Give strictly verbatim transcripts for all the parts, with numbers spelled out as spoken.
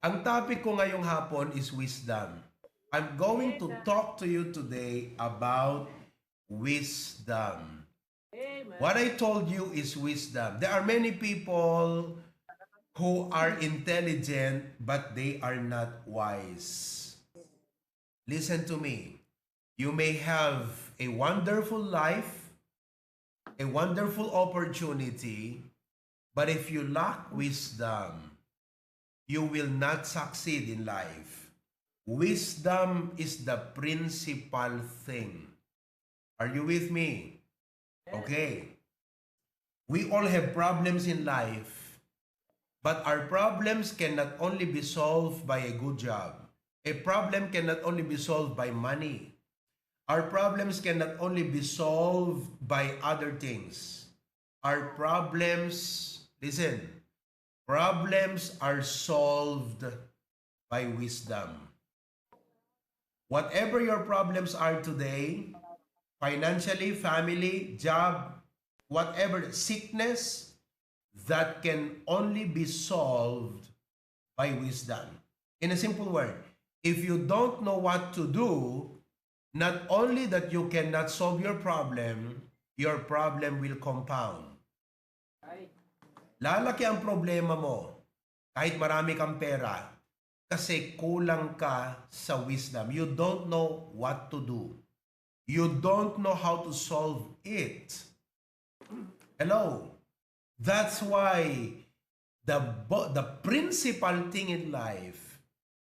Ang topic ko ngayong hapon is wisdom. I'm going to talk to you today about wisdom. What I told you is wisdom. There are many people who are intelligent, but they are not wise. Listen to me. You may have a wonderful life, a wonderful opportunity, but if you lack wisdom, you will not succeed in life. Wisdom is the principal thing. Are you with me? Okay. We all have problems in life, but our problems cannot only be solved by a good job. A problem cannot only be solved by money. Our problems cannot only be solved by other things. Our problems, listen, problems are solved by wisdom. Whatever your problems are today, financially, family, job, whatever, sickness, that can only be solved by wisdom. In a simple word, if you don't know what to do, not only that you cannot solve your problem, your problem will compound. Lalaki ang problema mo kahit marami kang pera kasi kulang ka sa wisdom. You don't know what to do. You don't know how to solve it. Hello? That's why the, bo- the principal thing in life,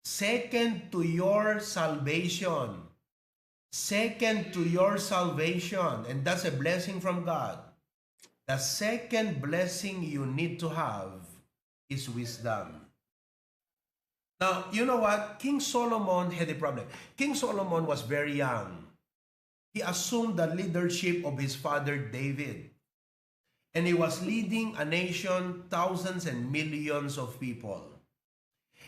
second to your salvation, second to your salvation, and that's a blessing from God. The second blessing you need to have is wisdom. Now, you know what? King Solomon had a problem. King Solomon was very young. He assumed the leadership of his father David. And he was leading a nation, thousands and millions of people.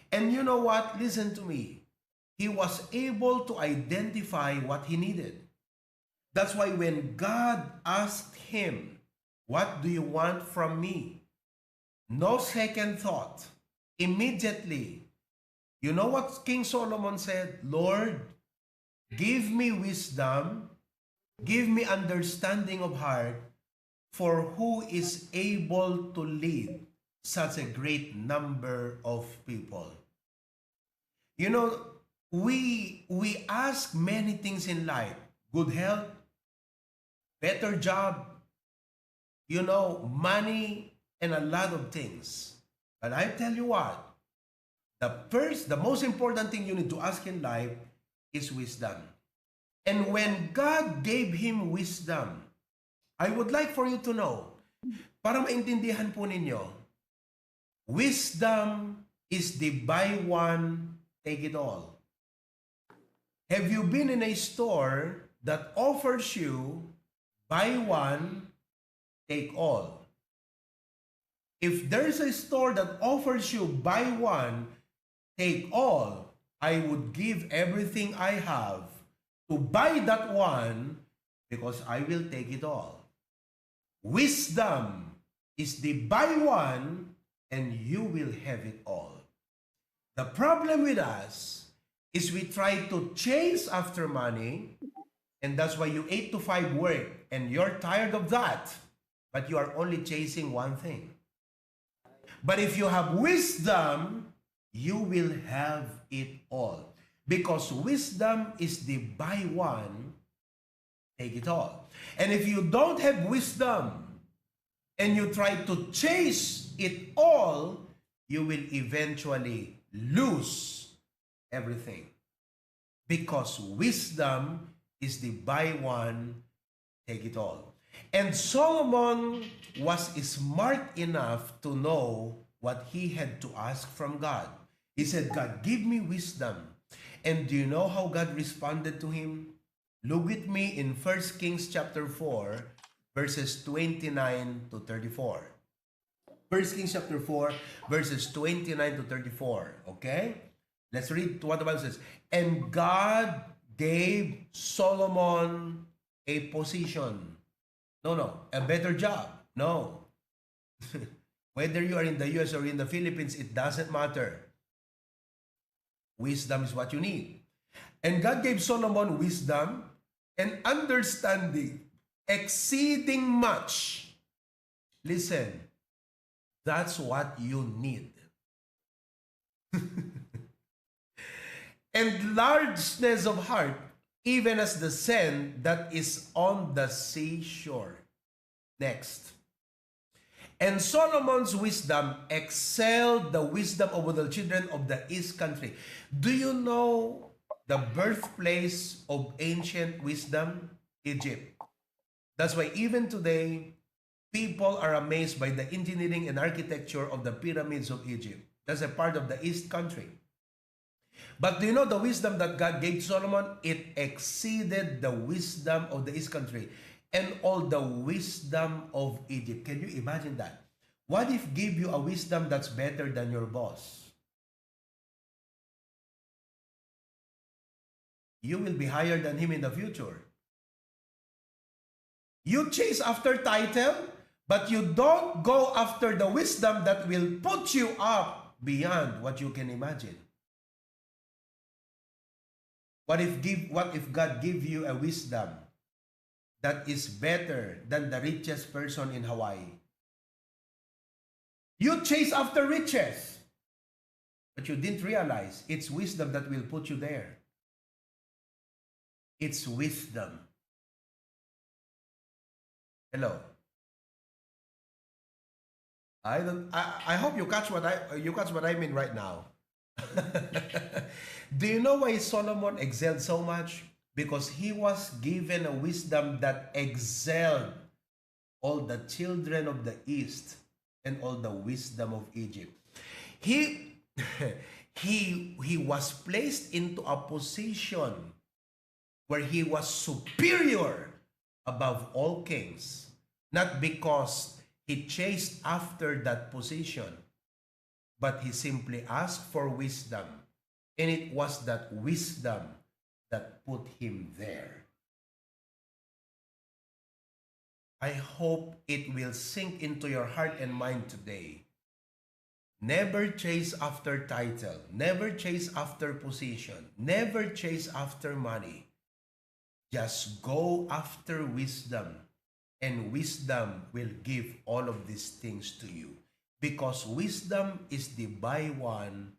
And you know what? Listen to me. He was able to identify what he needed. That's why when God asked him, "What do you want from me?" No second thought. Immediately, you know what King Solomon said? "Lord, give me wisdom, give me understanding of heart, for who is able to lead such a great number of people?" You know, we we ask many things in life. Good health, better job, you know, money, and a lot of things. But I tell you what, the first, the most important thing you need to ask in life is wisdom. And when God gave him wisdom, I would like for you to know, para maintindihan po ninyo, wisdom is the buy one, take it all. Have you been in a store that offers you buy one, take all? If there's a store that offers you buy one, take all, I would give everything I have to buy that one because I will take it all. Wisdom is the buy one and you will have it all. The problem with us is we try to chase after money, and that's why you eight to five work and you're tired of that, but you are only chasing one thing. But if you have wisdom, you will have it all. Because wisdom is the buy one, take it all. And if you don't have wisdom and you try to chase it all, you will eventually lose everything. Because wisdom is the buy one, take it all. And Solomon was smart enough to know what he had to ask from God. He said, "God, give me wisdom." And do you know how God responded to him? Look with me in First Kings chapter four, verses twenty-nine to thirty-four. First Kings chapter four, verses twenty-nine to thirty-four. Okay? Let's read what the Bible says. "And God gave Solomon a position." No, no. A better job. No. Whether you are in the U S or in the Philippines, it doesn't matter. Wisdom is what you need. And God gave Solomon wisdom and understanding exceeding much. Listen, that's what you need. And largeness of heart, even as the sand that is on the seashore. Next. And Solomon's wisdom excelled the wisdom of the children of the east country. Do you know the birthplace of ancient wisdom? Egypt. That's why even today, people are amazed by the engineering and architecture of the pyramids of Egypt. That's a part of the east country. But do you know the wisdom that God gave Solomon? It exceeded the wisdom of the east country and all the wisdom of Egypt. Can you imagine that? What if give you a wisdom that's better than your boss? You will be higher than him in the future. You chase after title, but you don't go after the wisdom that will put you up beyond what you can imagine. What if give what if God give you a wisdom that is better than the richest person in Hawaii? You chase after riches, but you didn't realize it's wisdom that will put you there. It's wisdom. Hello. I don't I, I hope you catch what I you catch what I mean right now. Do you know why Solomon excelled so much? Because he was given a wisdom that excelled all the children of the east and all the wisdom of Egypt. He he he was placed into a position where he was superior above all kings, not because he chased after that position, but he simply asked for wisdom, and it was that wisdom that put him there. I hope it will sink into your heart and mind today. Never chase after title. Never chase after position. Never chase after money. Just go after wisdom, and wisdom will give all of these things to you. Because wisdom is the buy one,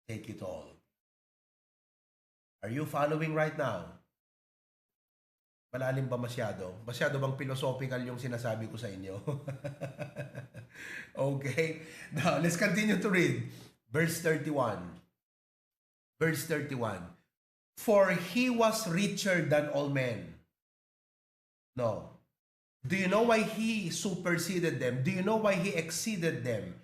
take it all. Are you following right now? Malalim ba masyado? Masyado bang philosophical yung sinasabi ko sa inyo? Okay. Now, let's continue to read. Verse thirty-one. Verse thirty-one. For he was richer than all men. No. Do you know why he superseded them? Do you know why he exceeded them?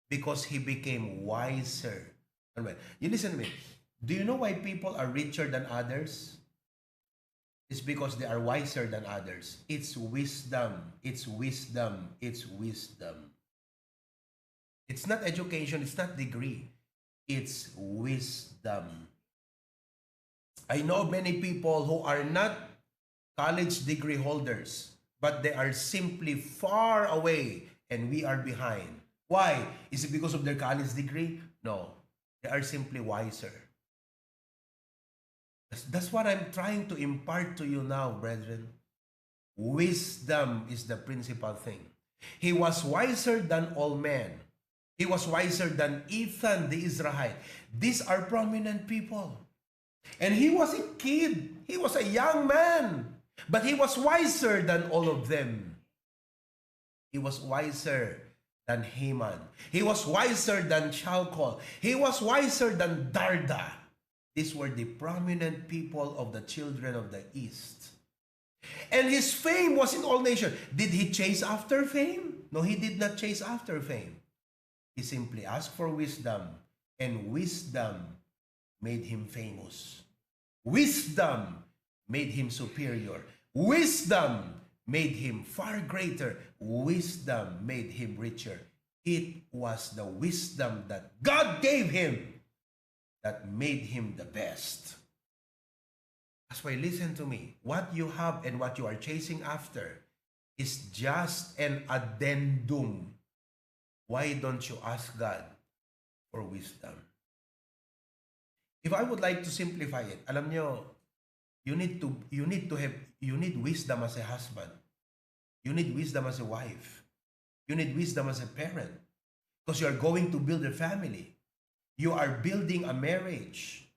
Because he became wiser. Ano ba? You listen to me. Do you know why people are richer than others? It's because they are wiser than others. It's wisdom. It's wisdom. It's wisdom. It's not education. It's not degree. It's wisdom. I know many people who are not college degree holders, but they are simply far away and we are behind. Why? Is it because of their college degree? No. They are simply wiser. That's, that's what I'm trying to impart to you now, brethren. Wisdom is the principal thing. He was wiser than all men. He was wiser than Ethan the Israelite. These are prominent people. And he was a kid. He was a young man. But he was wiser than all of them. He was wiser than Heman. He was wiser than Chalcol. He was wiser than Darda. These were the prominent people of the children of the East. And his fame was in all nations. Did he chase after fame? No, he did not chase after fame. He simply asked for wisdom, and wisdom made him famous. Wisdom made him superior. Wisdom made him far greater. Wisdom made him richer. It was the wisdom that God gave him that made him the best. That's why, listen to me. What you have and what you are chasing after is just an addendum. Why don't you ask God for wisdom? If I would like to simplify it, alam nyo, you need to you need to have you need wisdom as a husband. You need wisdom as a wife. You need wisdom as a parent. Because you are going to build a family. You are building a marriage.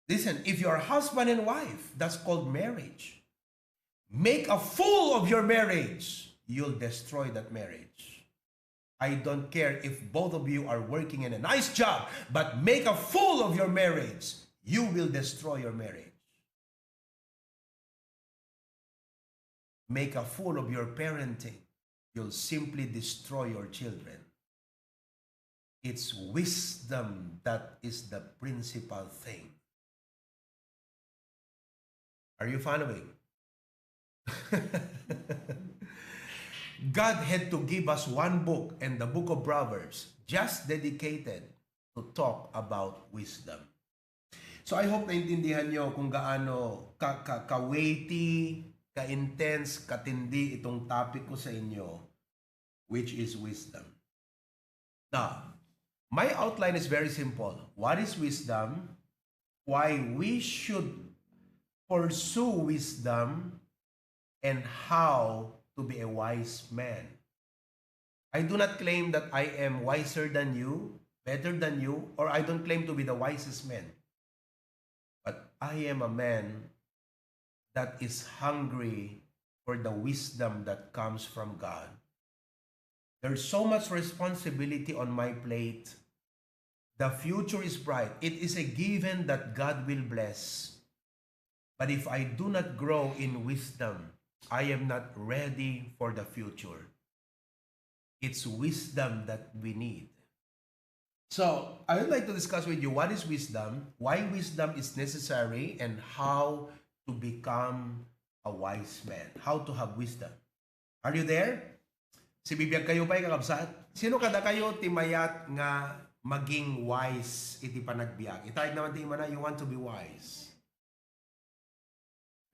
Listen, if you are husband and wife, that's called marriage. Make a fool of your marriage, you'll destroy that marriage. I don't care if both of you are working in a nice job, but make a fool of your marriage, you will destroy your marriage. Make a fool of your parenting, you'll simply destroy your children. It's wisdom that is the principal thing. Are you following? God had to give us one book, and the book of Proverbs, just dedicated to talk about wisdom. So I hope naintindihan nyo kung gaano ka, ka, ka-weighty, ka-intense, katindi itong topic ko sa inyo, which is wisdom. Now, my outline is very simple. What is wisdom? Why we should pursue wisdom? And how to be a wise man. I do not claim that I am wiser than you, better than you, or I don't claim to be the wisest man. But I am a man that is hungry for the wisdom that comes from God. There's so much responsibility on my plate. The future is bright. It is a given that God will bless. But if I do not grow in wisdom, I am not ready for the future. It's wisdom that we need. So, I would like to discuss with you what is wisdom, why wisdom is necessary, and how to become a wise man, how to have wisdom. Are you there? Sibibiag kayo pay, kakabsat? Sino kadakayo ti mayat nga maging wise iti panagbiag? Itaig naman ti imana, you want to be wise.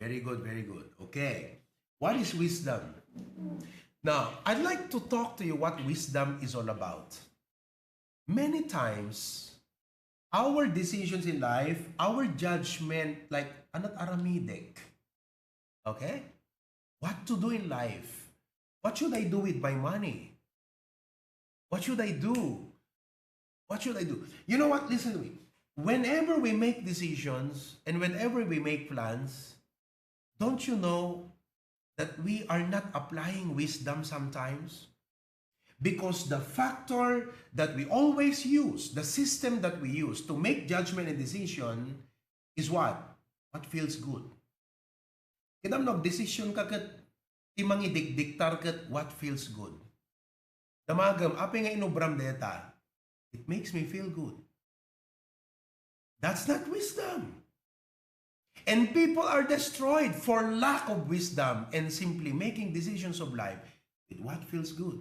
Very good, very good. Okay. What is wisdom? Now, I'd like to talk to you what wisdom is all about. Many times, our decisions in life, our judgment, like, anat aramidek. Okay? What to do in life? What should I do with my money? What should I do? What should I do? You know what? Listen to me. Whenever we make decisions and whenever we make plans, don't you know that we are not applying wisdom sometimes? Because the factor that we always use, the system that we use to make judgment and decision is what? What feels good. Kidam no, decision ka ket ti mangidikdiktar ket what feels good. Damagem, apay nga inubram deta? It makes me feel good. That's not wisdom. And people are destroyed for lack of wisdom and simply making decisions of life with what feels good.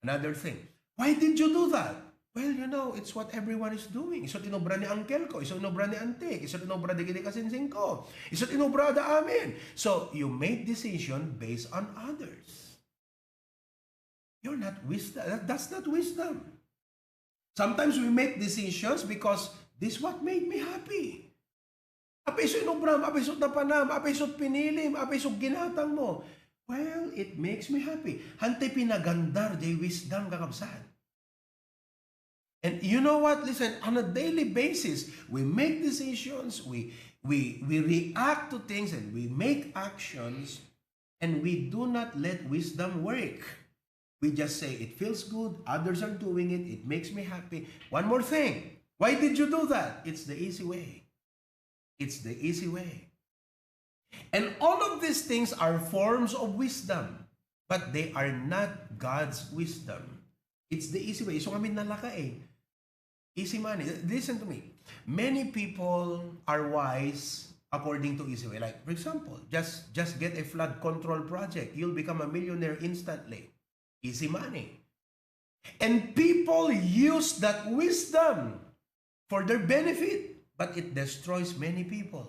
Another thing, why did you do that? Well, you know, it's what everyone is doing. Isu ti inubra ni uncle ko, isu ti inubra ni auntie, isu ti inubra dagiti kasinsing ko, isu ti inubra da amin. So, you made decision based on others. You're not wisdom. That, that's not wisdom. Sometimes we make decisions because this what made me happy. Apay isu inubram, apay isu napanam, apay isu pinilim, apay isu ginatang mo. Well, it makes me happy. Hantay pinagandar jay wisdom, kakabsat. And you know what? Listen, on a daily basis, we make decisions, we we we react to things, and we make actions, and we do not let wisdom work. We just say it feels good, others are doing it, it makes me happy. One more thing. Why did you do that? It's the easy way. It's the easy way. And all of these things are forms of wisdom, but they are not God's wisdom. It's the easy way. So kami nalaka eh. Easy money. Listen to me. Many people are wise according to easy way. Like, for example, just just get a flood control project. You'll become a millionaire instantly. Easy money. And people use that wisdom for their benefit, but it destroys many people.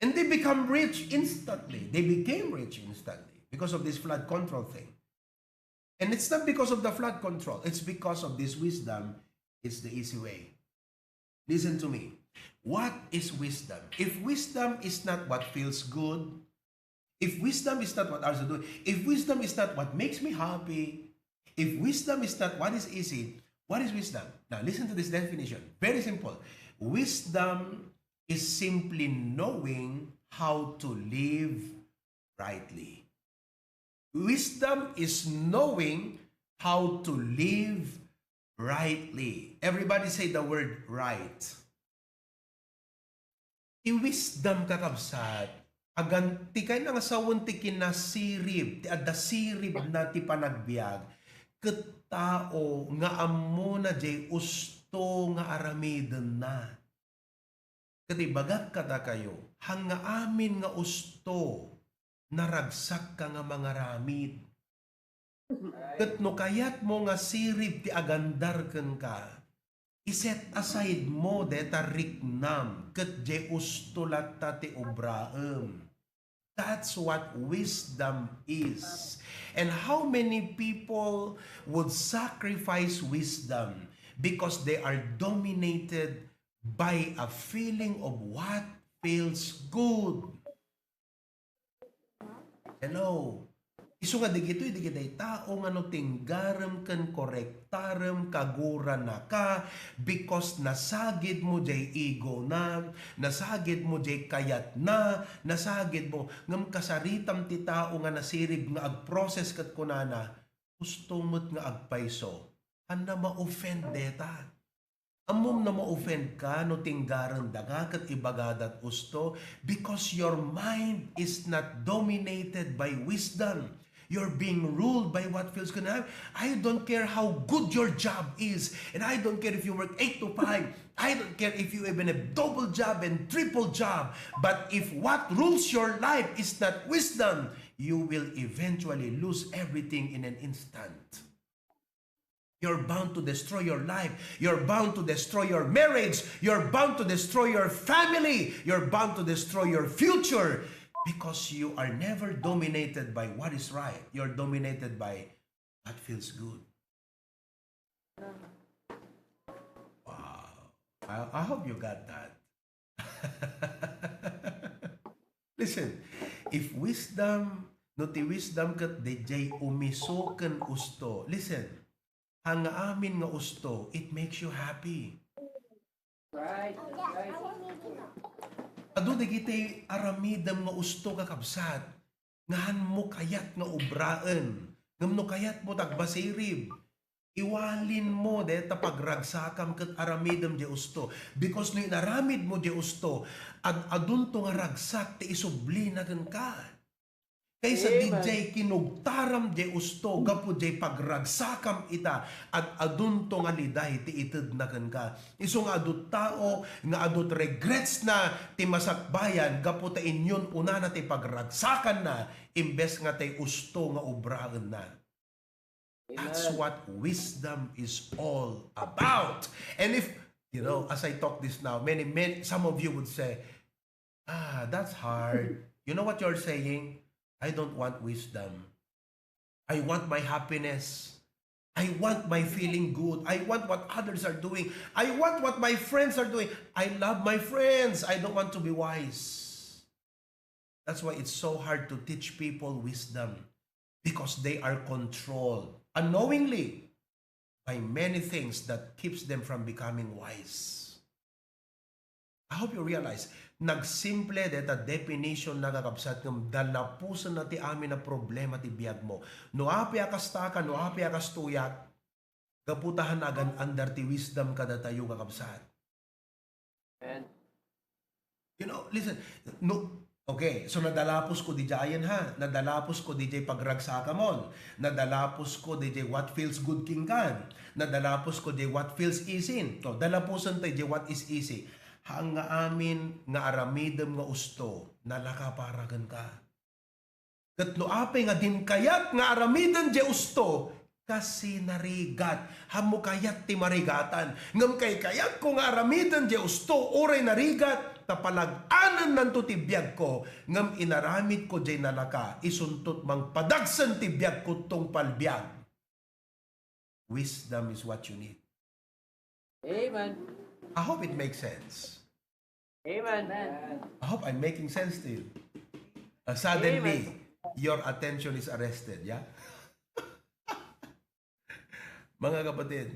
And they become rich instantly. They became rich instantly because of this flood control thing. And it's not because of the flood control. It's because of this wisdom. It's the easy way. Listen to me. What is wisdom? If wisdom is not what feels good, if wisdom is not what also do, if wisdom is not what makes me happy, if wisdom is not what is easy, what is wisdom? Now listen to this definition. Very simple. Wisdom is simply knowing how to live rightly. Wisdom is knowing how to live rightly. Everybody say the word right. Ti wisdom, kakabsat, agantikay na nga sawen ti kinasirib, ti adda sirib na ti panagbiag, ket tao nga ammona jay usto nga aramidenna. Ket ibagak kadakayo, haan nga amin nga usto, naragsakka nga mangaramid. Ket no kayatmo nga sirib ti agandar kenka, i-set aside mo deta riknam ket jay usto latta ti obraem. That's what wisdom is. And how many people would sacrifice wisdom because they are dominated by a feeling of what feels good? Hello? Isu nga digitoy, digitay tao nga no tinggarem ken korektarem, kaguranaka, because nasagid mo jay ego na, nasagid mo jay kayat na, nasagid mo, ngem kasaritam ti tao nga nasirib nga agprocess ket kunana, "Usto met nga agpayso." Haan na ma-offend deta. Ammom na ma-offend ka no tinggarenda nga ket ibagadat usto, because your mind is not dominated by wisdom. You're being ruled by what feels good. And I, I don't care how good your job is, and I don't care if you work eight to five. I don't care if you even have double job and triple job. But if what rules your life is not wisdom, you will eventually lose everything in an instant. You're bound to destroy your life. You're bound to destroy your marriage. You're bound to destroy your family. You're bound to destroy your future because you are never dominated by what is right. You're dominated by what feels good. Wow. I, I hope you got that. Listen, if wisdom, no ti wisdom ket dijay umiso ken usto. Listen, haan nga amin nga usto, it makes you happy. Right, right. Adu dagiti aramidem nga usto, kakabsat, nga hanmo kayat nga obraen. Ngem no kayatmo ta agbasirib, iwalin mo deta pagragsakam ket aramidem jay usto. Because no inaramid mo jay usto, ad-adunto nga ragsak ti isublina kenka. Kaysa Amen. Dijay kinugtaram jay usto, gapu jay pagragsakam ita, ad-adunto nga liday ti itedna kenka. Isu nga adu tao nga adu regrets na ti masakbayan gapu ta inyon unana ti pagragsakanna imbes nga tay usto nga obraenna. That's Amen. What wisdom is all about. And if, you know, as I talk this now, many, many, some of you would say, "Ah, that's hard." You know what you're saying? "I don't want wisdom. I want my happiness. I want my feeling good. I want what others are doing. I want what my friends are doing. I love my friends. I don't want to be wise." That's why it's so hard to teach people wisdom, because they are controlled unknowingly by many things that keeps them from becoming wise. I hope you realize, nagsimple deta definition na, kakabsat, ngem dalapusen na ti amin a problema ti biag mo. No apay a kasta ka, no apay a kastoyak, gapu ta haan agan-andar ti wisdom kadatayo, kakabsat. Amen. You know, listen, no, okay, so nadalapos ko dijayen, ha, nadalapos ko dijay pagragsakamon, nadalapos ko dijay what feels good kenkan, nadalapos ko dijay what feels easy. So, dalapusen tay dijay what is easy. Haan nga amin nga aramidem nga usto, nalaka para kenka. Ket no apay nga din kayat nga aramiden jay usto, kas narigat. Hanmo kayat ti marigatan. Ngem kaykayatko nga aramiden jay usto, uray narigat, ta palag-anennanto ti biagko, ngem inaramidko jay nalaka, isunto ti mangpadagsen ti biagko tungpal biag. Wisdom is what you need. Amen. I hope it makes sense. Amen. I hope I'm making sense to you. Uh, suddenly, your attention is arrested, yeah? Mga kapatid,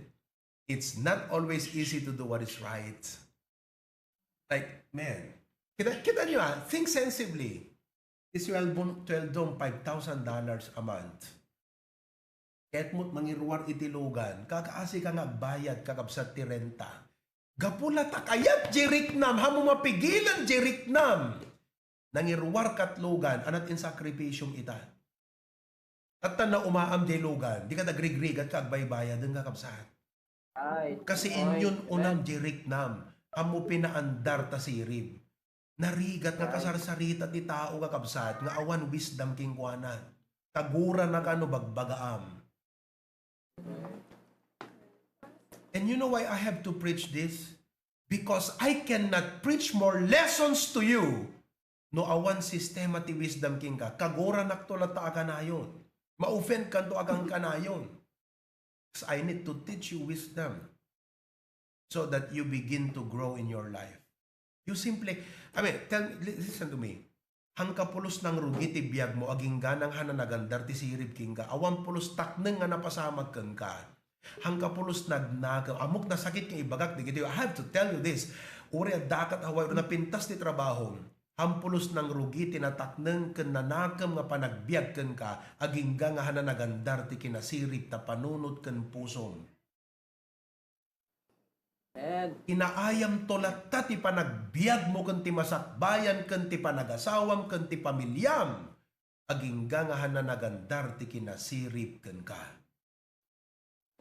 it's not always easy to do what is right. Like, man, kita, kita nyo ah, think sensibly. Ti sueldo, sueldo five thousand dollars a month. Ket mo't mangiruar iti lugan, kakaasi ka nga agbayad, kakabsat, ti renta. Gapu la ta kayat di riknam, haanmo mapigilan di riknam. Nangiruar kat lugan, anat in sacrificium ita. At ta naumaam di lugan, di ka dagrigrigat ka agbaybayaden, kakabsat. Ay, Kasi inyon unam di riknam, haanmo pinaandar ta sirib. Narigat nga kasarsarita ti tao, kakabsat, nga awan wisdom kenkuana. Kagurana ka no bagbagaam. And you know why I have to preach this? Because I cannot preach more lessons to you no awan sistema ti wisdom kenka. Kaguranakto latta a kanayon. Ma-offend kanto a kankanayon. 'Cause I need to teach you wisdom so that you begin to grow in your life. You simply, I mean, tell me, li- listen to me. Haanka pulos nangrugi ti biag mo, agingga nga haanna nagandar ti sirib kenka. Awan pulos takneng nga napasamak kenka. Haanka pulos nagnakem. Ammok nasakit nga ibagak dagiti. I have to tell you this. Uray adda kat Hawaii, napintas ti trabaho. Haan pulos nangrugi ti natakneng ken nanakem nga panagbiag kenka, agingga nga haanna nagandar ti kinasirib ta panunot ken pusom. Amen. Inaayamto latta ti panagbiagmo ken ti masakbayan ken ti panagasawam ken ti pamiliam, agingga nga haanna nagandar ti kinasirib kenka.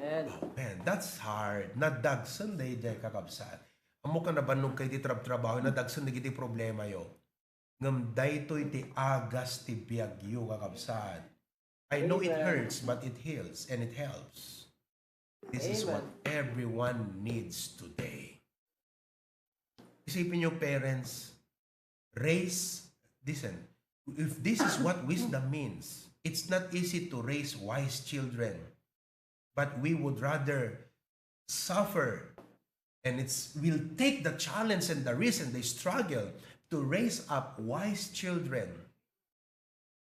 Amen. Oh, man, that's hard. Nadagsen daydiay, kakabsat. Ammok nga nabannog kayo ti trabtrabaho, nadagsen dagiti problemayo. Ngem daytoy ti agas ti biagyo, kakabsat. I know it Amen. hurts, but it heals and it helps. This is Amen. What everyone needs today. Isipin nyo, parents, raise, listen, if this is what wisdom means, it's not easy to raise wise children, but we would rather suffer, and it's, we'll take the challenge and the risk and the struggle to raise up wise children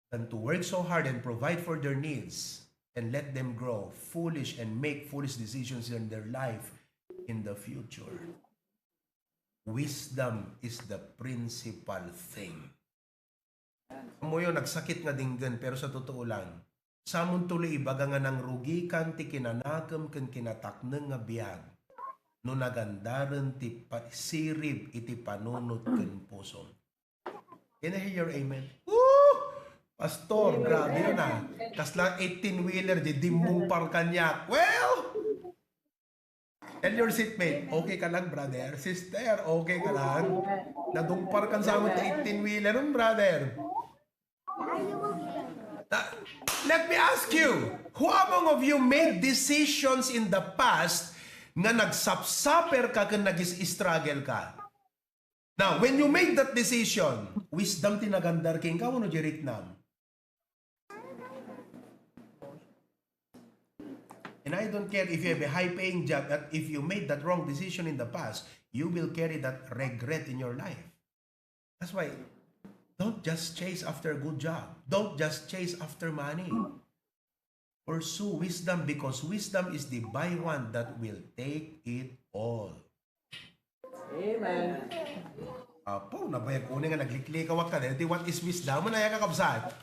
than to work so hard and provide for their needs and let them grow foolish and make foolish decisions in their life in the future. Wisdom is the principal thing. Amoyo, nagsakit nga dinggen, pero sa totoo lang, samun tuloy ibaga nga nangrugikan ti kinanakem ken kinatakneng nga biag no nagandaren ti pa- sirib iti panunot ken pusom. Can I hear your amen? Woo! Pastor, grabe yun ah. Kasla eighteen-wheeler, di dimmungpar kaniak. Well, tell your seatmate, okay ka lang, brother? Sister, okay ka lang? Nadungpar kan sa amin eighteen-wheeler, um, brother. Ta- Let me ask you, who among of you made decisions in the past nga nagsapsaper ka ken nag-struggle ka? Now, when you made that decision, wisdom ti nagandar kenka wenno di riknam? And I don't care if you have a high-paying job, but if you made that wrong decision in the past, you will carry that regret in your life. That's why don't just chase after a good job. Don't just chase after money. Pursue wisdom, because wisdom is the buy one that will take it all. Amen. Apo, nabayag ko nga nagliklikaw ka. Dahil what is wisdom? Ano yan, kakabsat?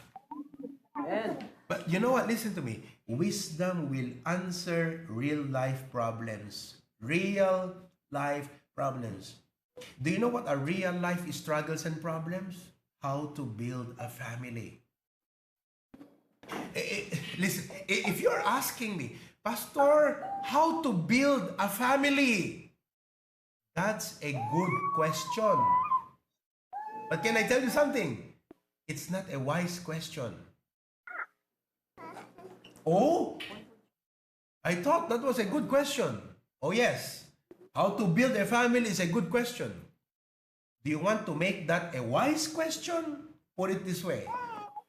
Amen. But you know what? Listen to me. Wisdom will answer real life problems. Real life problems. Do you know what are real life struggles and problems? How to build a family. Eh, eh, listen, eh, if you're asking me, Pastor, how to build a family? That's a good question. But can I tell you something? It's not a wise question. Oh? I thought that was a good question. Oh, yes. How to build a family is a good question. Do you want to make that a wise question? Put it this way.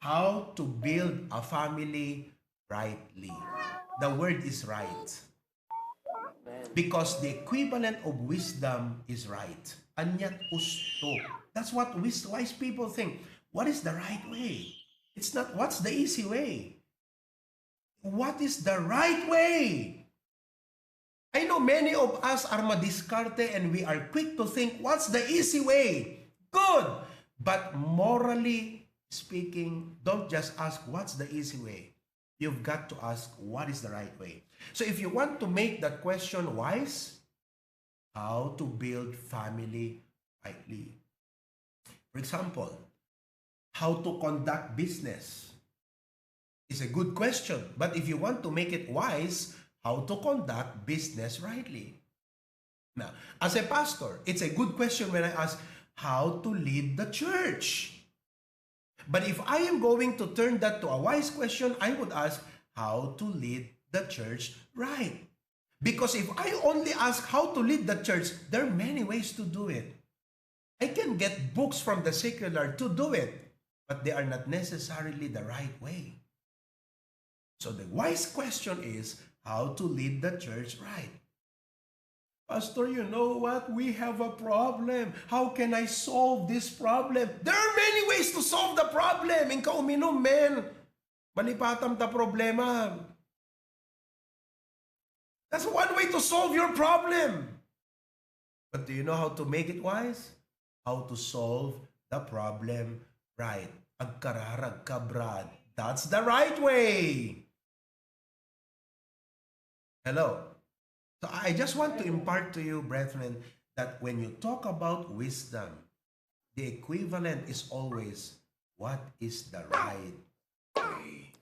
How to build a family rightly. The word is right. Amen. Because the equivalent of wisdom is right. Ania't usto. That's what wis-, wise people think. What is the right way? It's not what's the easy way. What is the right way? I know many of us are madiskarte and we are quick to think, "What's the easy way?" Good. But morally speaking, don't just ask, "What's the easy way?" You've got to ask, "What is the right way?" So if you want to make that question wise, how to build family rightly? For example, how to conduct business is a good question. But if you want to make it wise, how to conduct business rightly? Now, as a pastor, it's a good question when I ask how to lead the church. But if I am going to turn that to a wise question, I would ask how to lead the church right. Because if I only ask how to lead the church, there are many ways to do it. I can get books from the secular to do it, but they are not necessarily the right way. So the wise question is how to lead the church right. "Pastor, you know what? We have a problem. How can I solve this problem?" There are many ways to solve the problem. Inka uminum, men. Malipatam ta problema. That's one way to solve your problem. But do you know how to make it wise? How to solve the problem right. Agkararag ka, Brad. That's the right way. Hello. So I just want to impart to you, brethren, that when you talk about wisdom, the equivalent is always what is the right way.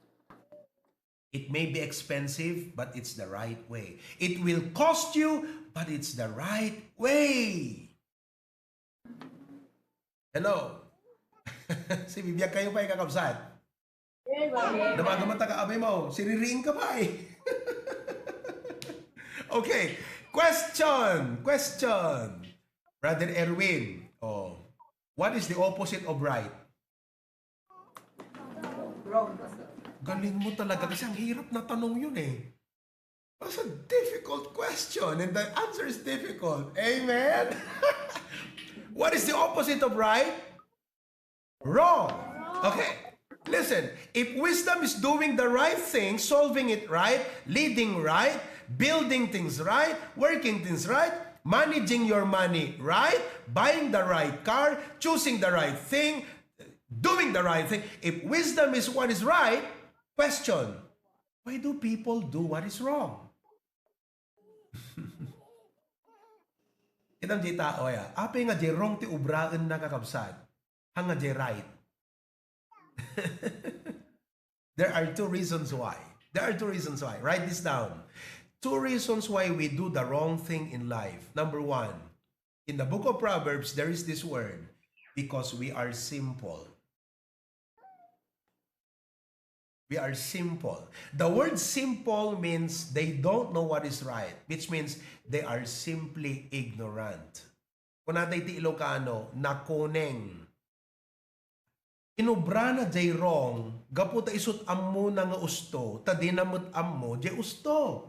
It may be expensive, but it's the right way. It will cost you, but it's the right way. Hello? Si bibiag kayo pa, kakabsat? Namaga man taga abay mo, siririing ka pa eh. Okay. Question. Question. Brother Erwin. Oh. What is the opposite of right? Wrong. Galing mo talaga kasi ang hirap na tanong yun eh. That's a difficult question and the answer is difficult. Amen? What is the opposite of right? Wrong. Okay. Listen, if wisdom is doing the right thing, solving it right, leading right, building things right, working things right, managing your money right, buying the right car, choosing the right thing, doing the right thing. If wisdom is what is right, question, why do people do what is wrong? Kita jay tao ya. Apay nga jay wrong ti ubraenna, kakabsat. Haan nga jay right. There are two reasons why. There are two reasons why. Write this down. Two reasons why we do the wrong thing in life. Number one, in the book of Proverbs, there is this word, because we are simple. We are simple. The word simple means they don't know what is right, which means they are simply ignorant. Kunada iti Ilocano, nakuneng. Inubrana jay wrong, gapu ta isut' ammona nga usto, ta dina met ammo jay usto.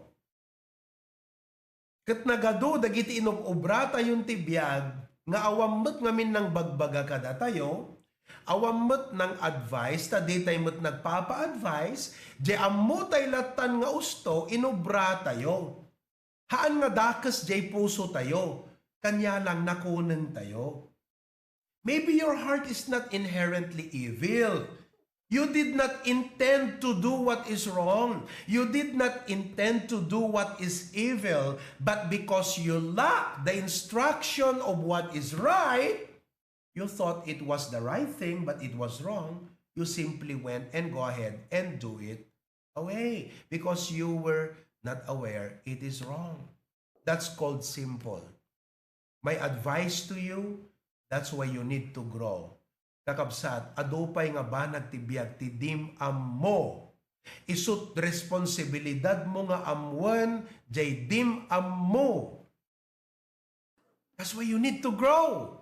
Ket nagadu dagiti inub-obratayon ti biag nga awan met ngamin nangbagbaga kadatayo, awan met nang-advise ta ditay met nagpapa-advise, jay ammotay lattan nga usto, inubratayo. Haan nga dakes jay pusotayo, kanialang nakunengtayo. Maybe your heart is not inherently evil. You did not intend to do what is wrong. You did not intend to do what is evil. But because you lack the instruction of what is right, you thought it was the right thing, but it was wrong. You simply went and go ahead and do it away because you were not aware it is wrong. That's called simple. My advice to you, that's why you need to grow. Kakabsat, adu pay nga banag ti biag ti dim ammo. Isut' responsibilidadmo nga ammoen jay dim ammo. That's why you need to grow.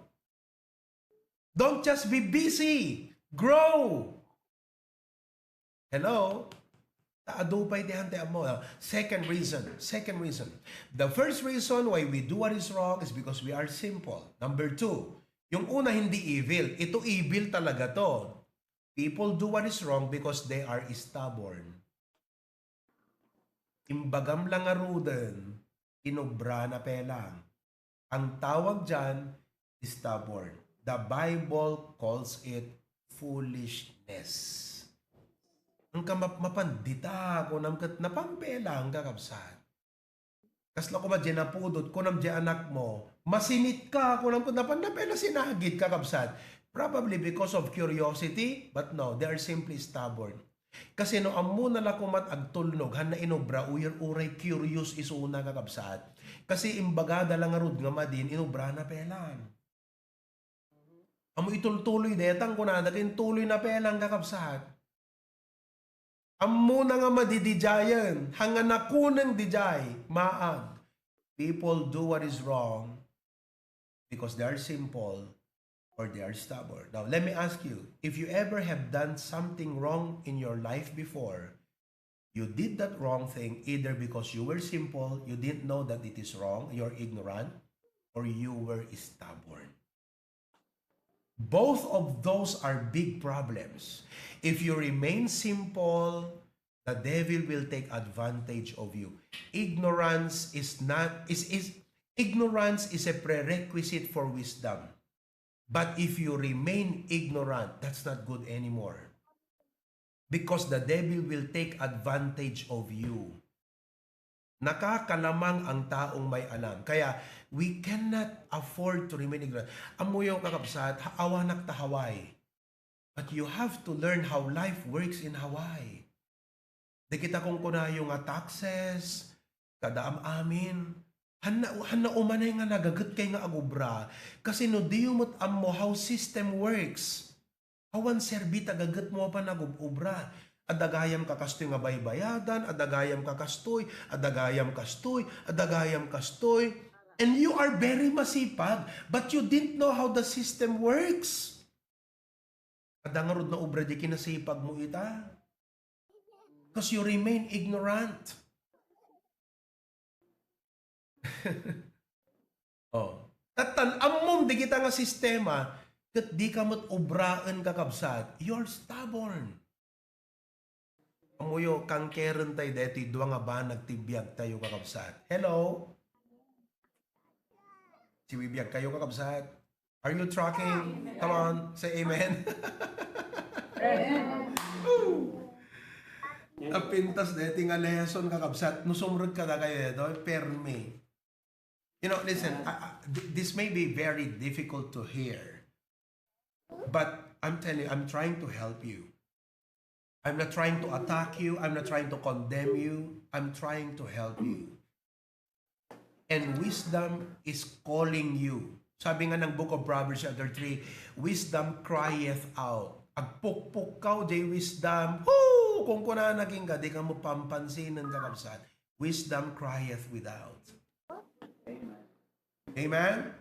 Don't just be busy. Grow. Hello? Adu pay ti hante ammo. Ah, second reason, second reason. The first reason why we do what is wrong is because we are simple. Number two, yung una hindi evil, ito evil talaga to. People do what is wrong because they are stubborn. Imbagam lang ngaruden, inubra na pay lang. Ang tawag diyan, stubborn. The Bible calls it foolishness. Ang kamap-, mapandita, kunam ket napampela ang kakabsat. Kasla koma diay napudot, kunam diay anakmo, masinit ka, kunam ket napan-, napela sinagid, kakabsat. Probably because of curiosity, but no, they are simply stubborn. Kasi no ammona la komat agtulnog, hanna inubra, uray, uray curious isuna, kakabsat. Kasi imbagada la ngarud nga madin, inubra na pay lang. Ammo itultuloy detang kunada, ket intuloy na pay lang, kakabsat. Ammona nga madididiayen, hanga nakuneng didiay, maag. People do what is wrong because they are simple or they are stubborn. Now, let me ask you, if you ever have done something wrong in your life before, you did that wrong thing either because you were simple, you didn't know that it is wrong, you're ignorant, or you were stubborn. Both of those are big problems. If you remain simple, the devil will take advantage of you. Ignorance is not is is ignorance is a prerequisite for wisdom. But if you remain ignorant, that's not good anymore. Because the devil will take advantage of you. Nakakalamang ang taong may alam. Kaya, we cannot afford to remain ignorant. Ammoyo, kakabsat, ha-, awanak ta Hawaii. But you have to learn how life works in Hawaii. Dagita kunkunayo nga taxes, kada am-amin, hanna, hanna umanay nga nagagetkay nga agubra. Kasi no diyo met ammo how system works, awan serbi ta gagetmo a panagub-obra. Adda gayam ka kastoy nga baybayadan, adda gayam ka kastoy, adda gayam kastoy, adda gayam kastoy. And you are very masipag, but you didn't know how the system works. Adda ngarud naubra di kinasipagmo ita. 'Cause you remain ignorant. Oh. Tattan, ammom dagita nga sistema, ket dika met ubraen, kakabsat. You're stubborn. Ammoyo, kangkeren tayo detoy dua nga banag ti biag tayo, kakabsat. Hello? Sibibiag kayo, kakabsat? Are you tracking? Come on, say amen. Woo! Napintas deti nga lesson, kakabsat. No sumrek kadakayo detoy, permi. You know, listen, I, I, th-, this may be very difficult to hear, but I'm telling you, I'm trying to help you. I'm not trying to attack you. I'm not trying to condemn you. I'm trying to help you. And wisdom is calling you. Sabi nga ng Book of Proverbs chapter three, "Wisdom crieth out." Agpukpukkaw diay wisdom. Woo! Kunkunana kenka, dika met pampansinen, kakabsat. Wisdom crieth without. Amen?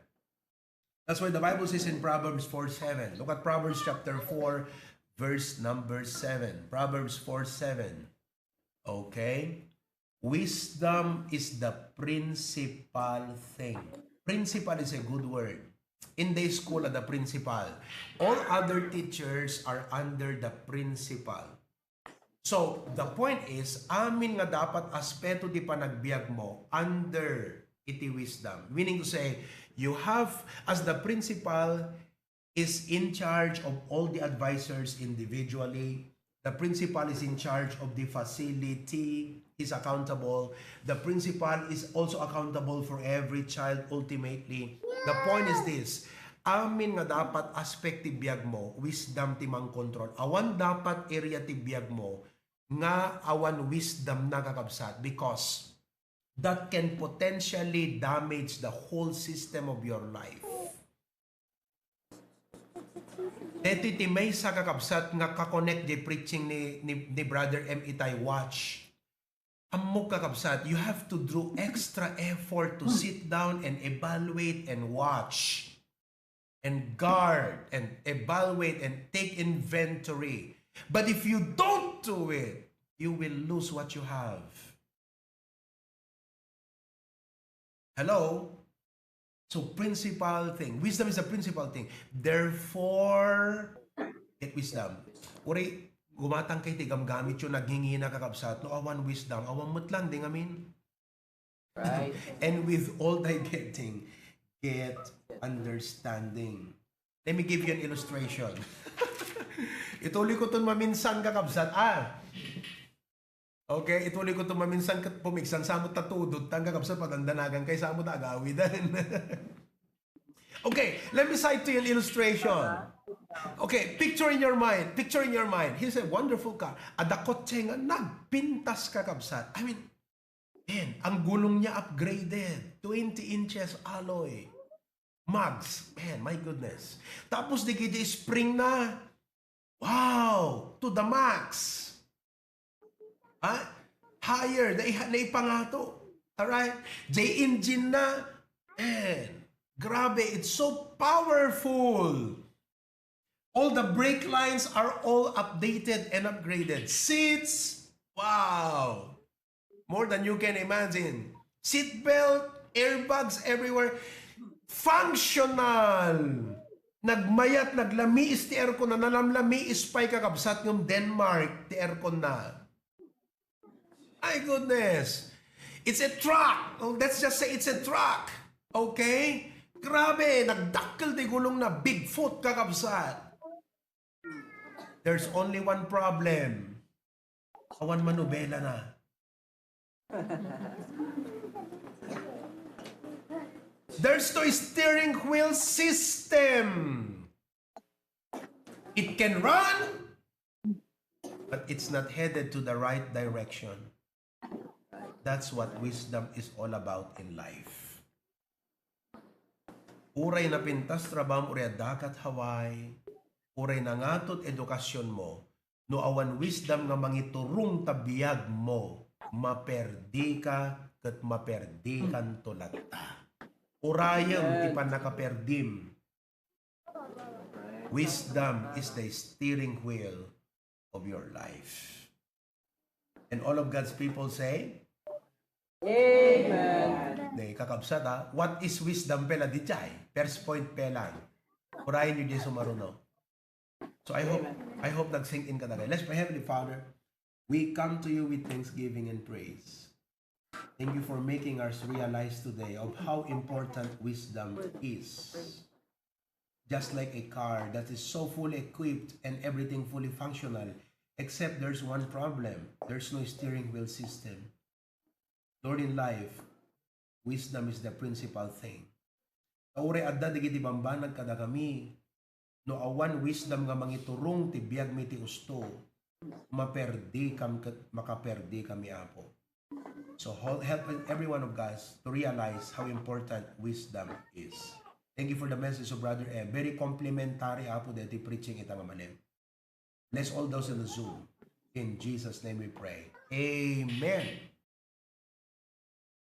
That's why the Bible says in Proverbs four seven. Look at Proverbs chapter four, verse number seven. Proverbs four seven. Okay? Wisdom is the principal thing. Principal is a good word. In the school, the principal. All other teachers are under the principal. So, the point is, amin nga dapat aspeto ti panagbiag mo under iti wisdom. Meaning to say, you have, as the principal is in charge of all the advisors individually, the principal is in charge of the facility, is accountable. The principal is also accountable for every child ultimately. The point is this, amin nga dapat aspect ti biag mo, wisdom ti mangkontrol. Awan dapat area ti biag mo nga awan wisdom na, kakabsat, because that can potentially damage the whole system of your life. Deti ti maysa, kakabsat, nga ka-connect di preaching ni, ni, ni Brother M. Itay, watch. Ammok, kakabsat, you have to do extra effort to sit down and evaluate and watch and guard and evaluate and take inventory. But if you don't do it, you will lose what you have. Hello? So, principal thing. Wisdom is a principal thing. Therefore, get wisdom. Uray, gumatang kay ti gamgamit yung naghingina, kakabsat. No, awan wisdom. Awan met lang, di ngamin. Right? And with all thy getting, get understanding. Let me give you an illustration. Ituloy ko ton maminsan, kakabsat. Ah! Okay, ituloy ko ton maminsan ket pumigsan, samo ta tudot tan, kakabsat, padandanagan kay samo ta agawidan. Okay, let me cite to you an illustration. Okay, picture in your mind. Picture in your mind. Here's a wonderful car. Adda kotse nga nagpintas, kakabsat. I mean, man, ang gulong niya upgraded. Twenty inches alloy. Mugs. Man, my goodness. Tapos di kiti spring na. Wow! To the max. Ha? Higher. Naiha-, naipangato. Alright? J engine na. Man, grabe. It's so powerful. All the brake lines are all updated and upgraded. Seats, wow! More than you can imagine. Seat belt, airbags everywhere. Functional. Nagmayat, naglamiis ti aircon na, nalamlamiis pay, kakabsat, ngem Denmark ti aircon na. My goodness. It's a truck. Oh, let's just say it's a truck. Okay? Grabe, nagdakkel ti gulong na, Bigfoot, kakabsat. There's only one problem. Awan manubela na. There's no steering wheel system. It can run, but it's not headed to the right direction. That's what wisdom is all about in life. Uray napintas trabahom, uray adda ket Hawaii, uray nangato ti edukasionmo, no awan wisdom nga mangiturong ta biagmo, maperdika ket maperdikanto latta. Urayem ti pannakaperdim. Wisdom is the steering wheel of your life. And all of God's people say, Amen. Nay, kakabsat, ha? What is wisdom pay la diay? First point pay lang. Urayen niyo diay sumaruno. So I hope, I hope nag-sink in kadagay. Let's pray. Heavenly Father, we come to you with thanksgiving and praise. Thank you for making us realize today of how important wisdom is. Just like a car that is so fully equipped and everything fully functional, except there's one problem. There's no steering wheel system. Lord, in life, wisdom is the principal thing. Uray adda dagiti bambanag kadakami, no awan wisdom nga mangiturong ti biagmi ti usto, maperdikam ket makaperdikami, Apo. So hol-, help every one of us to realize how important wisdom is. Thank you for the message of Brother Eb. Very complimentary, Apo, daytoy preaching ita nga malem. Bless all those in the Zoom. In Jesus' name we pray. Amen.